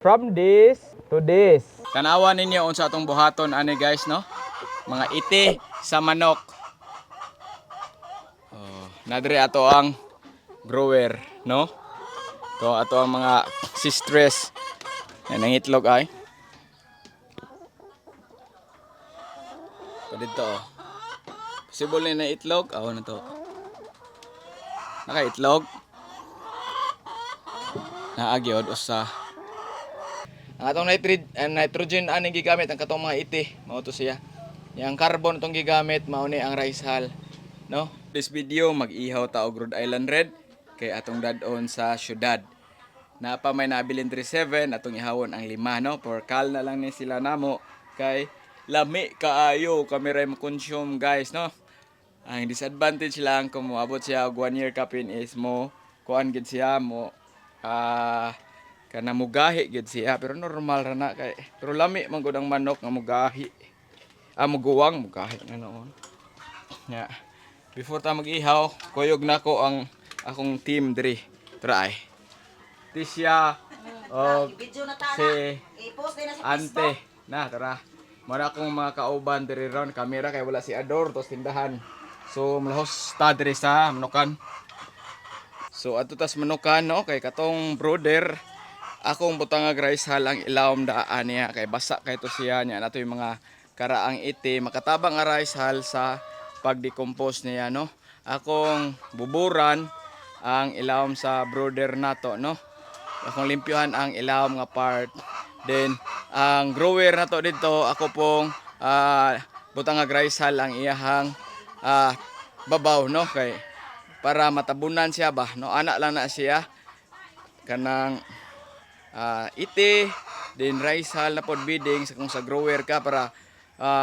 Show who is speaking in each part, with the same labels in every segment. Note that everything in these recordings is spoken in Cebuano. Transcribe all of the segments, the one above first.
Speaker 1: From this to this.
Speaker 2: Tanawa ninyo unsa atong buhaton ani, guys, no? Mga iti sa manok. Oh, nadre ato ang grower, no? To ato ang mga sistress na nangitlog ay. Pa dito, oh. Possible na itlog, aw na to. Naka itlog. Naagyod usa. Ang atong nitrogen aning gigamit ang katong mga iti, mao to siya. Yang carbon itong gigamit mao ni ang rice hull, no? This video, mag-ihaw ta og Rhode Island Red kay atong dad-on sa syudad. Napa may nabilin 37, atong ihawon ang lima, no? For kal na lang ni sila namo kay lami kaayo, kami ray mo-consume, guys, no? Ang disadvantage lang kung moabot siya og 1 year kapin is mo kuan gid siya, mo kana mugahi gid siya, pero normal ra na kay pero lami man gud ang manok nga mugahi, muguwang, mugahi na noon nya. Before ta mag-ihaw, kuyog nako ang akong team diri. Try Tisya og
Speaker 3: Video na ta
Speaker 2: si
Speaker 3: na. I-post din na sa
Speaker 2: Ante na, tara. Mara akong mga kauban diri ron kamera kay wala si Ador tos tindahan. So malahos ta diri sa manukan. So adto tas manukan, no, kay katong brother akong butangag rice hull ang ilawom daan niya kay basa kay to siya niya nato yung mga karaang iti makatabang ang rice hull sa pag-decompose niya, no? Akong buburan ang ilawom sa brother nato, no? Akong limpyuhan ang ilawom nga part. Then ang grower nato dito, ako pong butangag rice hull ang iyahang babaw, no, kay para matabunan siya ba, no? Ana lang na siya, kanang iti then rice hull na pod bedding sa kung sa grower ka para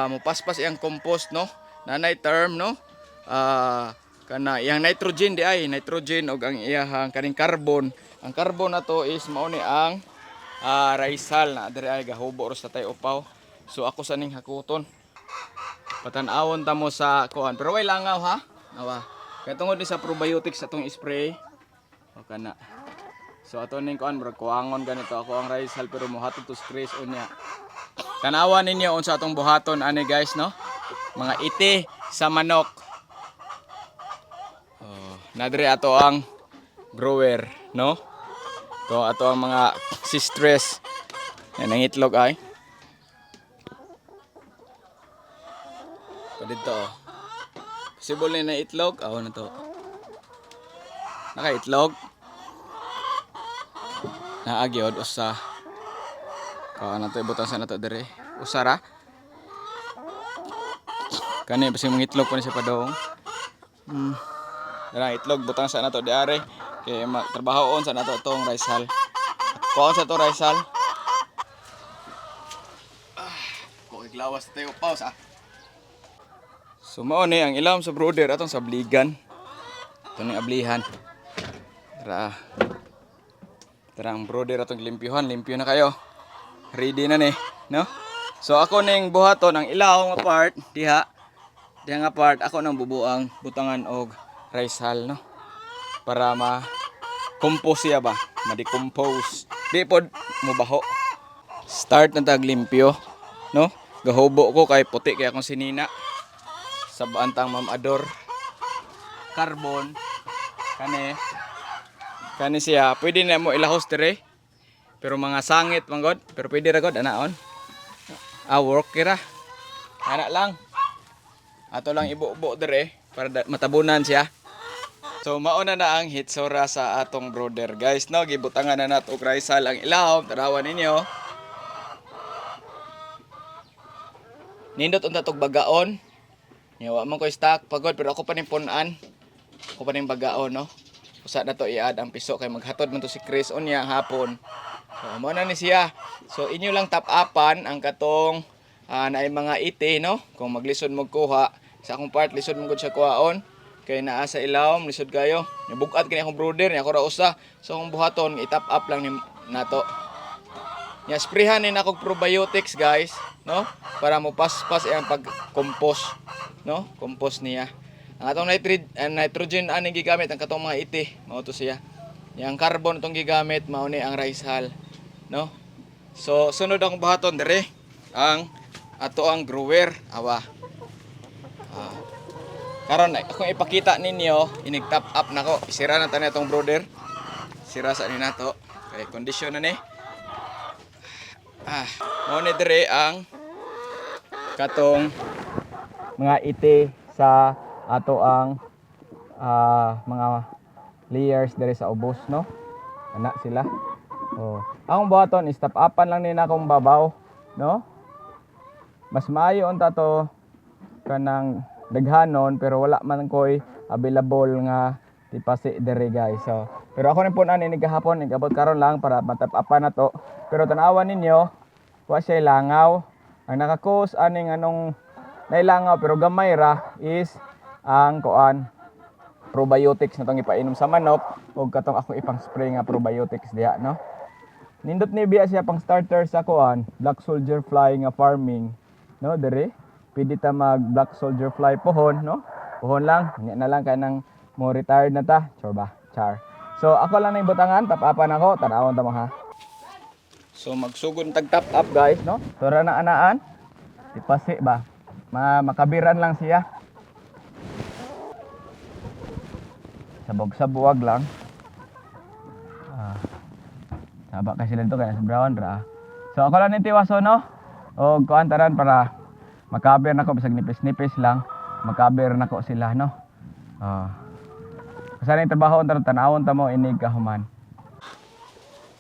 Speaker 2: mopaspas iyang compost, no? Nanay term, no, kana iyang nitrogen di ay nitrogen og ang iyahang kaning carbon. Ang carbon na to is mao ni ang rice hull na diri ay gahubo ros tatay upaw. So ako sa ning hakuton, patan-awon ta mo sa kuan, pero way langaw ha. Awa kay tungod ni sa probiotics atong spray o kana. So ato ning kuan, murag kuangon ganito ako ang rice hull, pero mohatod to stress unya. Tanawa ninyo unsa atong buhaton ani, guys, no? Mga iti sa manok. Oh, nadre ato ang grower, no? To ato ang mga sistress na nangitlog ay. Pa dito, oh. Possible na itlog, aw na to. Naka itlog. Naagyod usa. Kawa na to, ibutang sa nato dire. Usa ra. Kani basi mga itlog pa ni siya padong. Dara itlog, butang sa nato diare kay trabahoon sa nato tong rice hull. Kuhaon sa to rice hull. Ko iglawas tayo pause ah. So mao ni ang ilawom sa brooder atong sabligan. Ito ni ablihan. Tara. Tara ang brooder atong limpyuhan, limpyo na kayo. Ready na ni, no? So ako ning buhaton ang ilaw nga part diha. Diha nga part ako nang bubuang butangan og rice hull, no? Para ma compose siya ba, ma-decompose. Di pod mubaho. Start na tag limpyo, no? Gahubo ko kay puti kay akong sinina. Sa baantang Ma'am Ador. Carbon kani kani siya, pwede na mo ilahos dire. Pero mga sangit man god, pero pwede ra god anaon. Work kira. Ana lang. Ato lang ibubo dire para matabunan siya. So mauna na ang hitsura sa atong brother, guys, no? Gibutangan na nato og rice hull ang ilawom, tarawan ninyo. Nindot unta tog bagaon. Nya wa man ko stock pagod, pero ako pa ning punan. Ako pa ning bagaon, no? Usa na to i-add ang piso kay maghatod man to si Chris unya hapon. So mo na ni siya. So inyo lang top upan ang katong naay mga iti, no? Kung maglisod mo kuha sa akong part, lisod mo gud siya kuhaon kay naa sa ilawom, lisod kayo. Nibugat kini akong brother niya, ako ra usa. So akong buhaton, i-top up lang ni nato. Nya sprayhan ni nako probiotics, guys, no? Para mo paspas iyang pag-compost, no? Compost niya. Ang atong nitrogen aning gigamit ang katong mga iti, mao to siya. Yang carbon itong gigamit mao ni ang rice hull, no? So sunod akong buhaton dire ang ato ang grower awa. Ah. Karon ay akong ipakita ninyo inig top up nako. Isira na ta atong brother. Sira sa ni nato kay kondisyon na ni. Ah, mao ni dire ang katong mga iti sa ato ang mga layers dire sa ubos, no. Ana sila. Oh. Ang buhaton is top upan lang ni na akong babaw, no? Mas maayo unta to kanang daghanon, pero wala man koy available nga tipasi diri, guys. So, pero ako rin po ani ni gahapon, nigabot karon lang para matap upan na to. Pero tan-awan ninyo, wa siya langaw. Ang nakakos aning anong nailangaw pero gamay ra is ang kuan, probiotics na tong ipainom sa manok ug katong ako ipang spray nga probiotics diha, no. Nindot ni biya siya pang starter sa kuan, black soldier fly nga farming, no. Dere pwede ta mag black soldier fly pohon, no, pohon lang. Unya na lang kay nang mo retired na ta, char ba, char. So ako lang na ibutangan, tap upan ako, tan-awon ta mo ha. So magsugod tag top up, guys, no. Tura na anaan. Tipasi ba? Ma makabiran lang siya. Sabog sa buwag lang. Ah. Saba kasi sila dito kaya sa brown ra. So ako lang ni tiwaso, no. O kuan taran para makaber nako bisag nipis-nipis lang, makaber nako sila, no. Ah. Kasi yung trabaho taron, tanawon ta mo inig kahuman.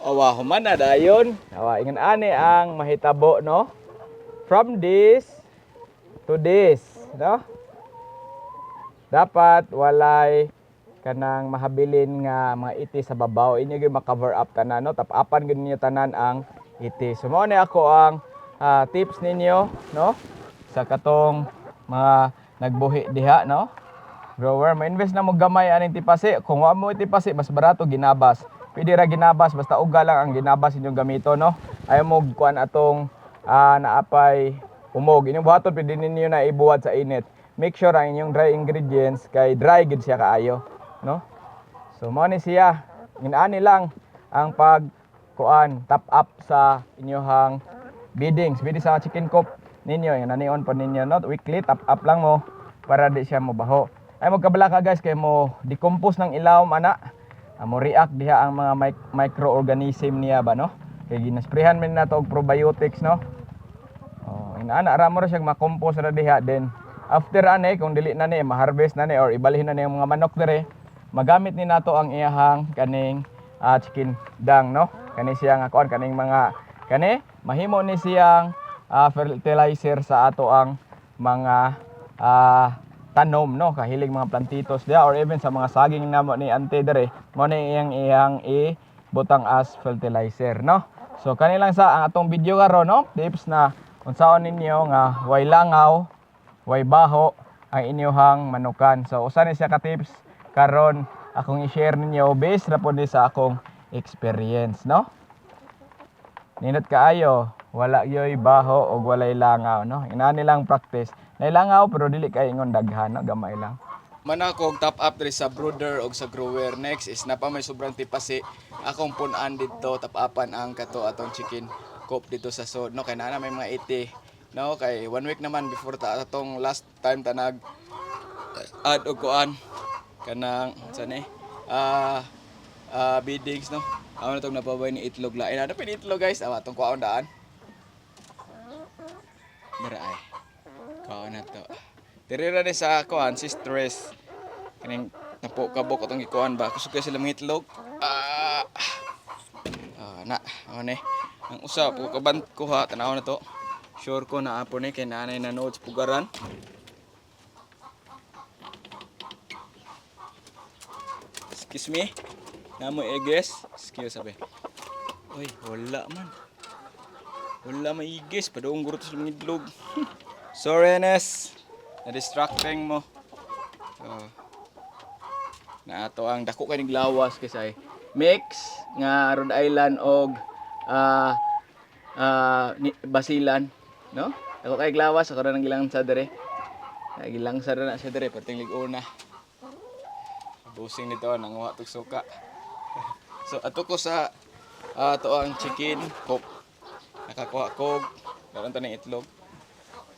Speaker 2: Awa, human na dayon. Awa, ingon ani ang mahitabo, no? From this to this, no? Dapat walay kanang mahabilin nga mga iti sa babaw. Inyo gyud ma-cover up tanan, no? Tap-upan gyud ninyo tanan ang iti. So mao ni ako ang tips ninyo, no? Sa katong mga nagbuhi diha, no? Grower, ma-invest na mo gamay aning tipasi. Kung wa mo tipasi, mas barato ginabas. Pwede ra ginabas, basta uga lang ang ginabas inyong gamito, no? Ayaw mo kuan atong naapay umog. Inyong buhaton, pwede ninyo na ibuhat sa init. Make sure ang inyong dry ingredients kay dry gid siya kaayo, no? So mao ni siya. Nginaani lang ang pag kuan top up sa inyong biddings. Pwede sa chicken coop ninyo, yung nanion pa ninyo, not weekly top up lang mo para di siya mobaho. Ay magkabala ka, guys, kay mo decompose ng ilawom ana. Mo react diha ang mga microorganism niya ba, no? Kay ginasprayhan man nato og probiotics, no? Oh, inaana ra mo ra siya makompose ra diha. Then after ani, kung dili na ni ma-harvest na ni or ibalhin na ni ang mga manok dire, magamit ni nato ang iyahang kaning chicken dung, no. Kani siya nga kuan, kaning mga kani mahimo ni siyang fertilizer sa ato ang mga tanom, no, kahilig mga plantitos diha or even sa mga saging namo ni ante dire, mo ni iyang iyang i butang as fertilizer, no. So kani lang sa ang atong video karon, no, tips na unsaon ninyo nga way langaw, way baho ang inyuhang manukan. So usa ni siya ka tips karon akong i-share ninyo, based ra pod ni sa akong experience, no. Nindot kaayo, wala yoy baho og walay langaw, no. Inani lang practice. Nay langaw pero dili kay ingon daghan, no, gamay lang. Man ako og top up diri sa brooder og sa grower. Next is napa may sobrang tipasi akong pun-an didto, top upan ang kato atong chicken coop dito sa sod, no, kay naa na may mga iti, no, kay one week naman before ta atong last time ta nag add og kuan kanang sa ni biddings, no. Amo na tong napabay ni itlog lain na pin itlog, guys. Awa tong kuwaon daan dira ay kuwaon na to. Diri ra ni sa kuan si stress kaning napo kabok atong gikuan ba, kusog kay sila mga itlog. Na amo ni ang usa po kaban kuha, tanaw na to. Sure ko na apo ni kay nanay na notes pugaran. Excuse me. Namo eges. Excuse sabi. Uy, wala man. Wala maigis. Padung guro to sa mga itlog. Sorry, Enes. Na-distracting mo. Oh. Na ato ang dako kay lawas kasi mix nga Rhode Island og Basilan, no? Dako kay lawas ako ra nang gilang sa dere. Gilang sa na siya dere perting lig-una. Busing nito nanguha tog suka. So ato ko sa ato ang chicken coop. Nakakuha ko karon ta ning itlog.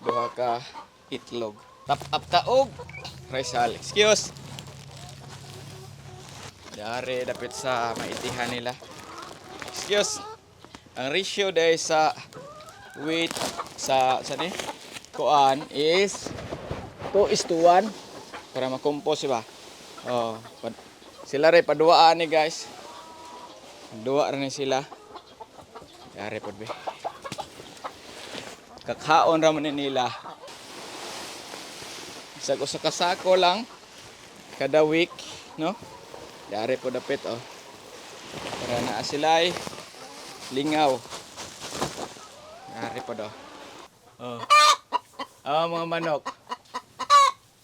Speaker 2: Duha ka itlog. Top up ta og Rizal. Excuse. Dari dapit sa maitihan nila. Excuse. Ang ratio dahil sa weight sa ni kuan is 2:1 para makompose ba. Oh, sila rin paduaan ni guys. Duwa rin ni sila. Yari pod be. Kakaon ra man ni nila. Isag usa ka sako lang kada week, no? Yari po dapit oh. Para naa sila ay lingaw. Yari po do. Oh. Oh, mga manok.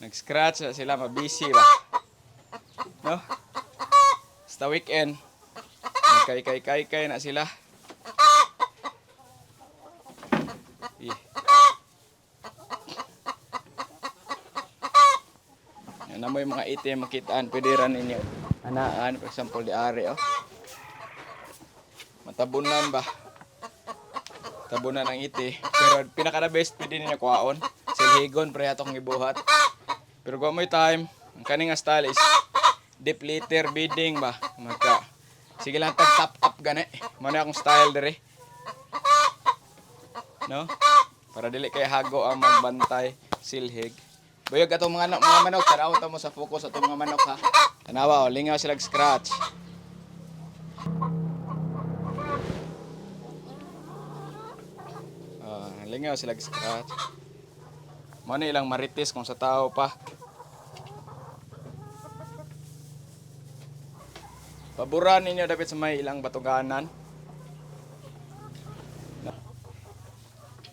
Speaker 2: Nag-scratch na sila, mabisi ba? No? Basta weekend. Nagkay-kay-kay-kay na sila. Eh. Yan na mo yung mga itim makitaan. Pwede rin ninyo. Anaan, for example, di ari, oh. Matabunan ba? Tabunan ang iti. Pero pinaka the best, pwede ninyo kuhaon. Silhigon, pre atong ibuhat. Pero kung may time, ang kaning nga style is deep litter beading ba? Magka. Sige lang tag top up gani. Mo na akong style dire. No? Para dili kay hago ang magbantay silhig. Buyog atong mga mga manok, tanaw ta mo sa focus atong mga manok ha. Tanawa oh, lingaw sila scratch. Ah, lingaw sila scratch. Mo na ilang marites kung sa tao pa. Paboran ninyo dapat sa may ilang batuganan.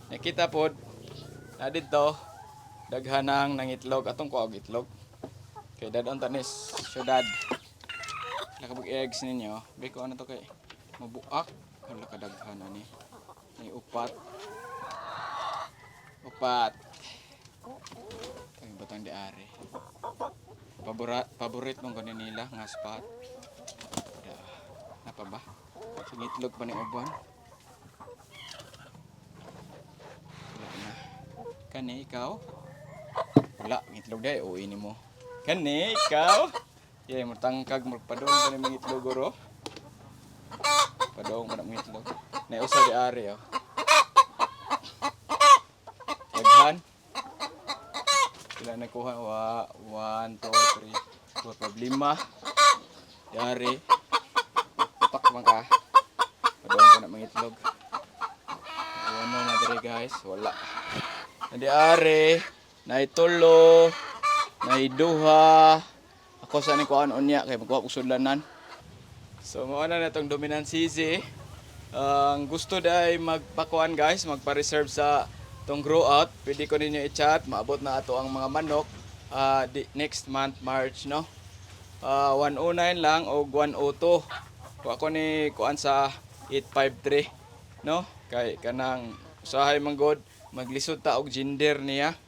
Speaker 2: Nakita pod na dito daghanang nangitlog atong kuag itlog. Kay dadon tanis syudad. Nakabog eggs ninyo. Biko ano to kay mabuak wala kadaghan ani. Ni upat. Upat. Ang batang di ari. Paborit mong ganin nila nga spot. Da, napa ba? Sige itlog pa ni uban. Wala na. Kani ikaw? Wala, ang itlog dai uwi nimo. Kani ikaw? Yay, mutangkag magpadong pa ni mga itlog oro. Padong pa na mga itlog. Nausa di ari oh. Daghan. Sila nakuha? Wa, 1, 2, 3, 4, 5, 5. Yari. Upak man ka. Padong pa na mga itlog. Ano na dire guys? Wala. Nadi are, naitulo, naiduha. Ako sa ni kuan unya kay magkuha og sudlanan. So mao na natong dominant CZ. Ang gusto day magpakuan guys, magpa-reserve sa tong grow out, pwede ko ninyo i-chat, maabot na ato ang mga manok next month March no. 109 lang o 102. Kuha ko ni kuan sa 853 no kay kanang usahay man god maglisod ta og gender niya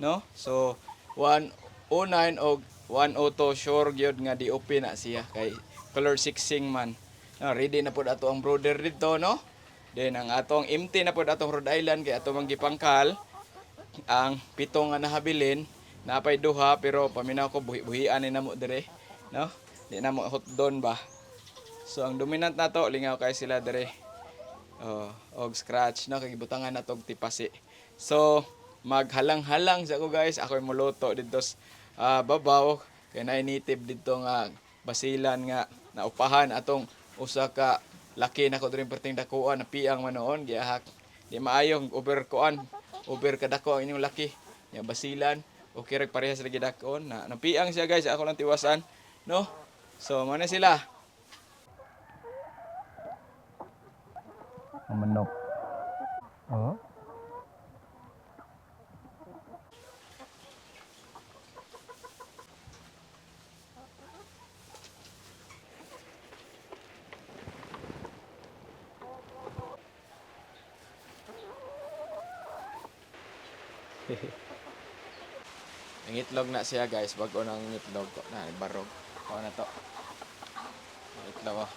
Speaker 2: no. So 109 og 102 sure gyud nga DOP na siya kay color sixing man. No, ready na pud ato ang brother dito no. Then ang atong empty na pud atong Rhode Island kay ato mang gipangkal ang pito nga nahabilin napay duha pero paminaw ko buhi-buhian ni namo dire no, di na mo hotdon ba. So ang dominant nato lingaw kay sila dire. Oh, og scratch no kay gibutangan nato og tipasi. So maghalang-halang sa ko guys, ako'y moluto didto sa babaw kay naay native didto nga basilan nga naupahan atong usa ka laki nako diri perting dakuan na piang man noon giahak. Di maayo over kuan, over kadako ang inyong laki. Nya basilan, okay ra parehas lagi dakon na napiang siya guys, ako lang tiwasan no. So mo na sila. Ang manok. Oh. Ang itlog na siya guys, bago nang itlog ko na barog. Ko na to. Ang itlog oh.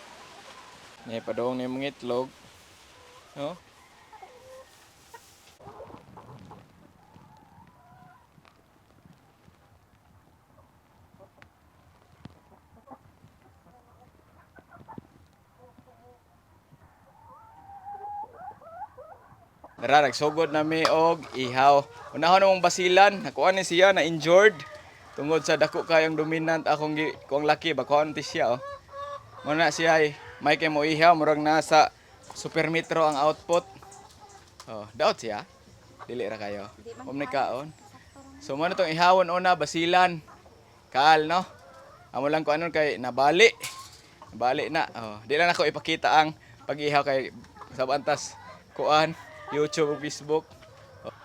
Speaker 2: Ni padong ni mga itlog. No? Dara nagsugod nami og ihaw. Unahon namong basilan, nakuha ni siya na injured tungod sa dako kayong dominant akong kuang laki ba kuhaan ti siya oh. Muna siya ay may kay mo ihaw murag nasa super metro ang output. Oh, daot siya. Dili ra kayo. Um ni kaon. So mo na tong ihawon una basilan. Kaal no. Amo lang ko anon kay nabali. Nabali na. Oh, di lang ako ipakita ang pag-ihaw kay sa antas kuan YouTube ug Facebook.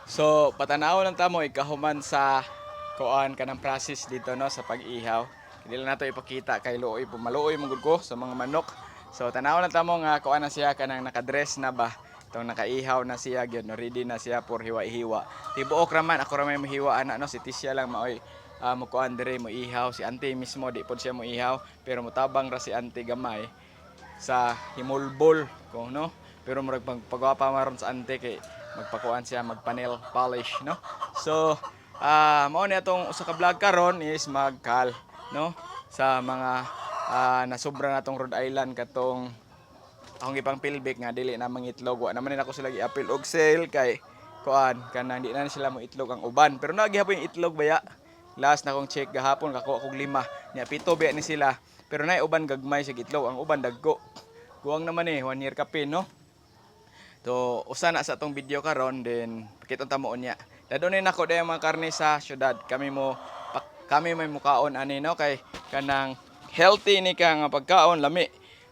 Speaker 2: So patanaw lang tamo ikahuman sa kuan kanang process dito no sa pag-ihaw. Di lang nato ipakita kay luoy pumaluoy man gud ko sa mga manok. So tanaw lang tamo nga kuan na siya kanang nakadress na ba. Itong nakaihaw na siya gyud no, ready na siya for hiwa-hiwa. Tibuok ra man ako ra may mahiwa ana no, si Tisha lang maoy mo kuan dire mo ihaw, si ante mismo di pod siya mo ihaw pero motabang ra si ante gamay sa himulbol ko no, pero murag pagwapa maron sa ante kay magpakuan siya magpanel polish no. So mao ni atong usa ka vlog karon is magkal no sa mga nasobra natong Rhode Island katong akong ipang pilbik nga dili na mangitlog. Wa naman nako sila giapil og sale kay kuan kanang di na sila mo itlog ang uban, pero naa gihapon yung itlog baya. Last na kong check gahapon kakuha kog lima nya, pito biya ni sila, pero nay uban gagmay sa itlog ang uban, dagko guwang naman eh, 1 year kapin no. So, usa na sa atong video karon, then pakita ta mo unya. Dadonin nako dayon mga karne sa syudad. Kami mo kami may mukaon ani no kay kanang healthy ni ka nga pagkaon lami.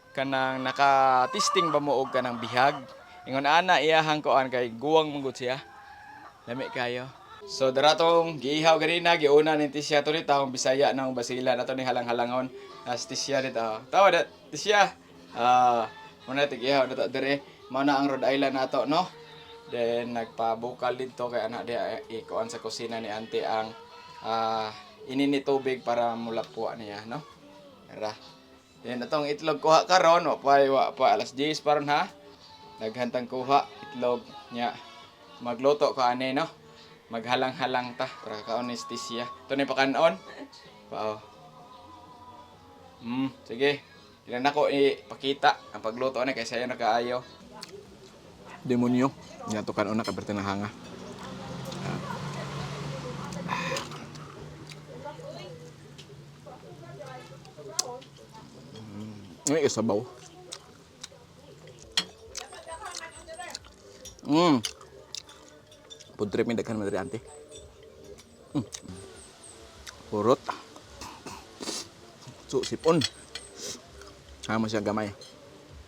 Speaker 2: Kanang naka-testing ba mo og kanang bihag? Ingon ana iyahang koan kay guwang man gud siya. Lami kayo. So dara tong giihaw ganina giuna ni Tisha to ni taong Bisaya nang basila nato ni halang-halangon. As Tisha dito. Tawa da Tisha. Muna tig ihaw na to dire. Mao na ang Rhode Island nato no. Then nagpabukal dito kay anak diha ikuan sa kusina ni ante ang inini tubig para mulapwa niya no. Tara. Then atong itlog kuha karon wa pa alas 10 pa ron ha. Daghantang kuha itlog nya. Magluto ka ani no. Maghalang-halang ta para kaon ni Tisha. Ito ni pakanon. Pao. Sige. Di na nako ipakita ang pagluto ani kay sayo na kaayo. Demonyo. Nya to kanon na kaberte na hanga. Ay, sabaw. Food trip mi daghan man diri ante. Purot. So, sipon. Hamo siya gamay.